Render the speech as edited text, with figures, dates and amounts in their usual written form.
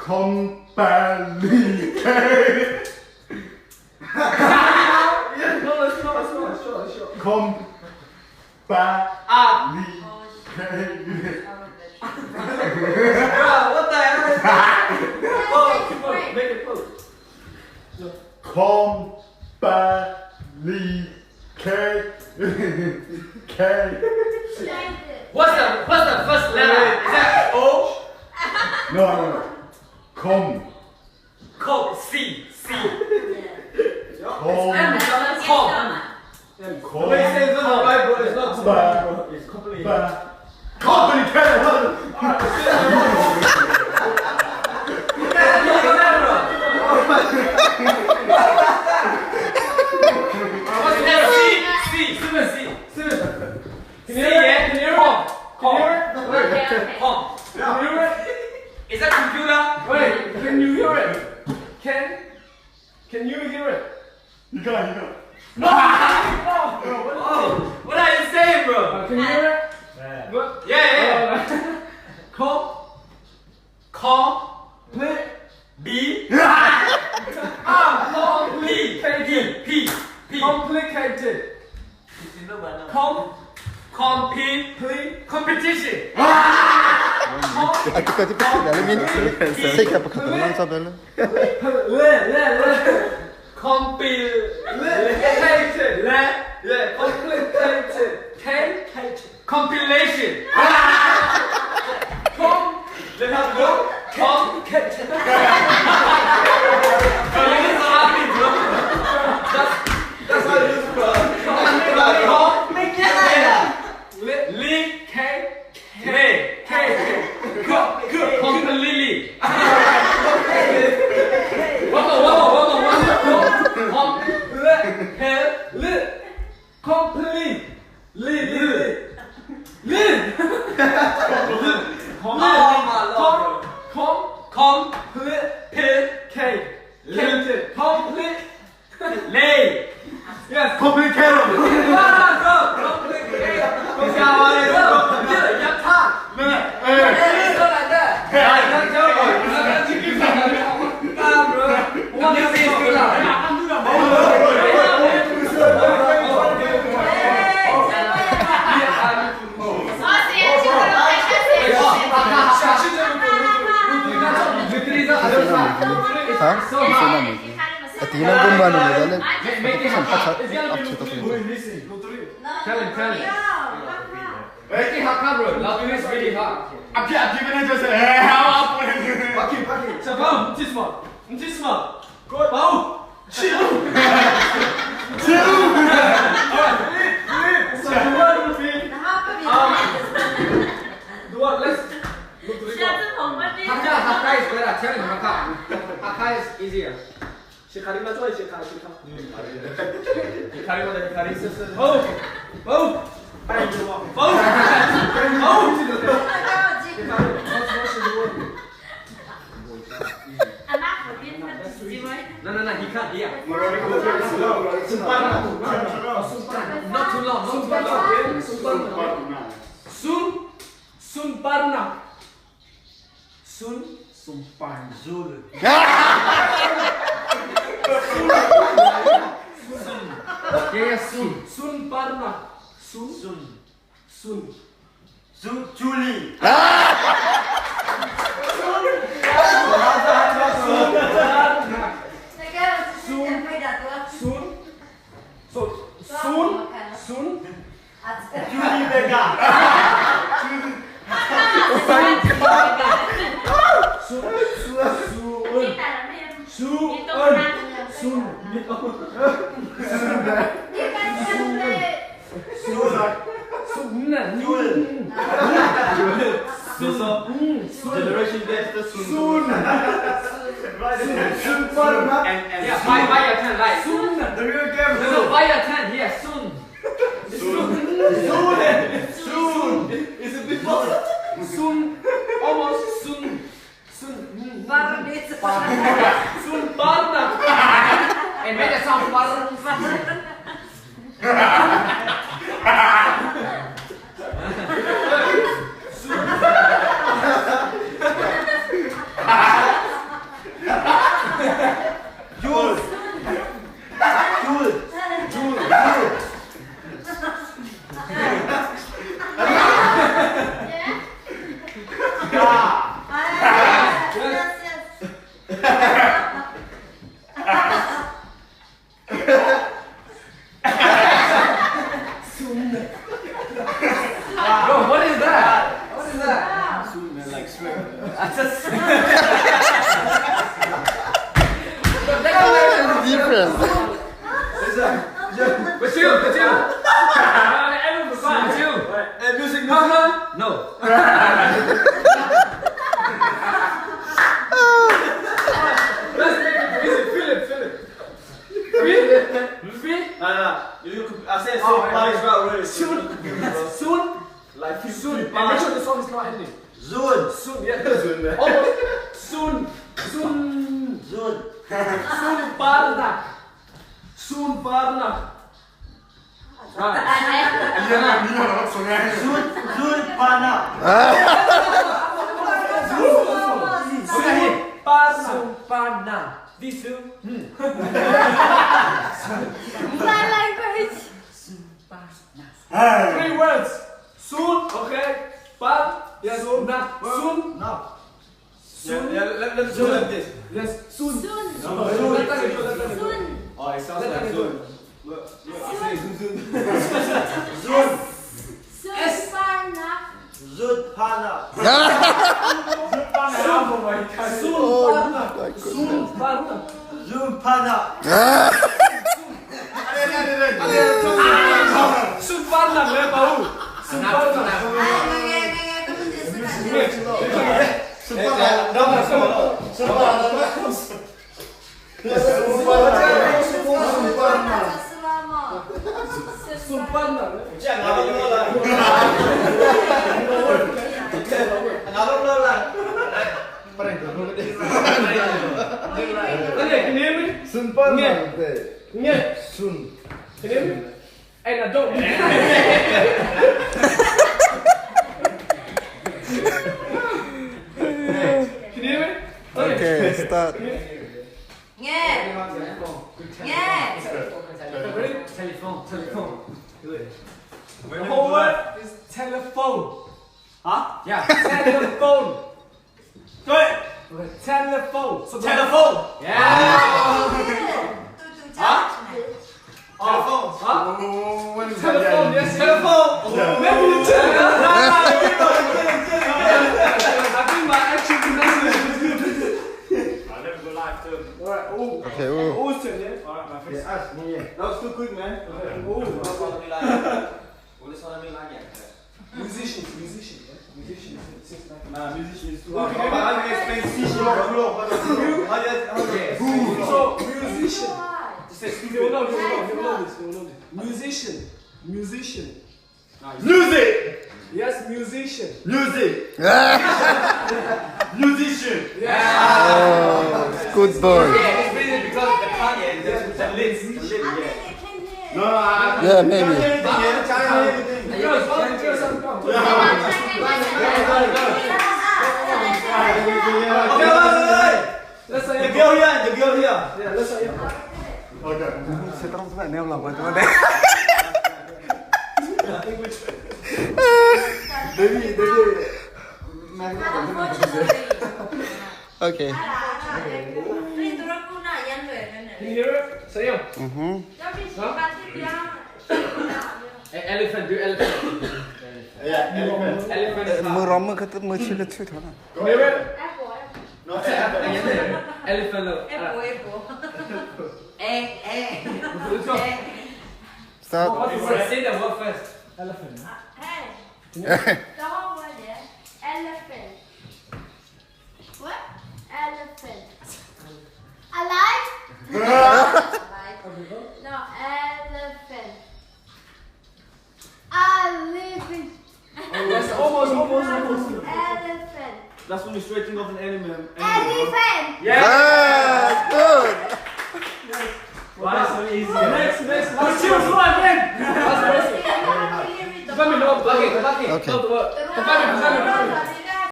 Complicated. Yeah, no, it's not, it's not, it's short, it's short. Com. Ah. Complicated. Bro, what the hell is that? Close, make it close. Complicated. K. What's the first letter? Is that O? No, no, no. Com. Com C C. Com. M. Com. Com. Wait, say it's not right, bro. It's not right, bro. It's completely. Ba. Complicated. What's that? C C. Seven C. Seven. Can C you hear it? yeah. Can you hear it? Com. Can you hear Com. it? Okay, okay. Com. Can you hear it? Is that computer? Wait, can you hear it? Can Can you hear it? You got, you got. No, bro. What? Oh, what are you saying, bro? Can you hear it? What? Yeah, yeah. yeah. Com Com. play B. ah P. complicated. P. P. Complicated. Com Com. P. play Competition. Akikati pekele Sei kapakatırman sabele. le le le Compil. complicated. Le. Yeah, complicated. K K Compilation. com Let us go. Com. K Bro, you just laughing, bro. That's how it is, bro. Com. Le Li. K Le. K K K Completely. One more, one more, one more, one more. Com. Le Hell. Le complete li li li li Oh my com lord. com Com. complete P. K K complete Lay. yes Complicated. Ha? Atina gumbano medale. Tell him, tell him. Make it hard, bro. Love is really hard. 앞에 앞에 just eh how 자, 다음 묻지마. 묻지마. 마우. 치우. Alright. So the one will be the one. Let's look to the Hakka, Hakka is better. Tell him Hakka. Hakka is easier. 시카리마 좋아해, 시카, 시카. 마우. 마우. 마우. 마우. No, no, no. He can't hear. Not too long. Not too long. Sun Sunparna. Sun Yeah, yeah. Soon. Sunparna. Sun Sun. Sun. Sun Julie. Sun. So Sun Sun Julie Vega. Sun Sun Sun Sun Generation Death Sun. And Yeah, buy your turn, like. Sun The real game. No, no, buy your turn. Here, soon. Soon. It's a bit Sun almost Sun Sun Sun Parna And make the sound. Different. Kecil, kecil. Kecil. Eh, music, music. No. Let's make it easy. Philip, Philip. Philip. Philip. No, no, no. You could, I said so party's right already. Soon. Soon. Like Soon. And make sure the song is not ending. Soon. Soon, yeah. Almost. Soon. Soon. Soon. Soon parna. Soon parna. Right. Soon. Soon pana. Soon parna. Soon parna. Visu. Sign language. Three words. Soon, okay. Par. Yes. Soon. Na. Soon. No. Soon. Yeah, let, let's do like this. Yes. Soon. Soon. Soon. Soon. Oh, it sounds like soon. Look, look, I say zoom zoom. Zoom. Soon parna. Zoom pana. Soon Oh parna. my goodness. Soon parna. Zoom pana. Soon parna le bau. Soon parna. Soon parna. Okay, can you hear me? Sun pa na. Yeah. Sun. Can you hear me? Hey, now don't. Can you hear me? Okay, start. Ready? Telephone. Telephone. The whole word is telephone. Huh? Yeah. Telephone. 对 Okay, telephone. So the- ，telephone。 Yeah. Telephone. Huh? Telephone, yes. Telephone. Maybe you tell. I think my actual pronunciation is good. I never go live too. Alright, oh. Okay, oh. Oh, turn, yeah? Alright, my face. That was too quick, man. Oh. Musicians, musician, yeah? Musician. Six, nine. Nah, musician is too hard. How do you explain musician, bro? How do you, how do you, So, musician. Just say You will stupid. know, you will know, you will know this, you will know this. Musician. Musician. Music! Yes, musician. Music! Musician! Oh, good boy. Yeah, it's really because the Kanye, the lips, the lip, yeah. No, no, I Yeah, maybe. Girls, all the girls have come. Okay, wait, wait, wait. Let's say The girl here, the girl here. Yeah, let's say Okay. Okay. Can you hear it? Say yeah. Hey, elephant, do elephant. Yeah, elephant. Elephant is 没让没个没去个吹头了。 Can you hear it? No, elephant. Elephant. look. Let's go. Start. Say the word first. Elephant. Elephant. What? Elephant. Alive? No, elephant. Elephant. Yes, almost, almost, almost. Elephant. That's when you straighten off an animal. Elephant. Yes, good. Why so easy? Next, next, last person. again. Last person. You have to hear it. Let me know. Okay, okay. Okay. Not the word. The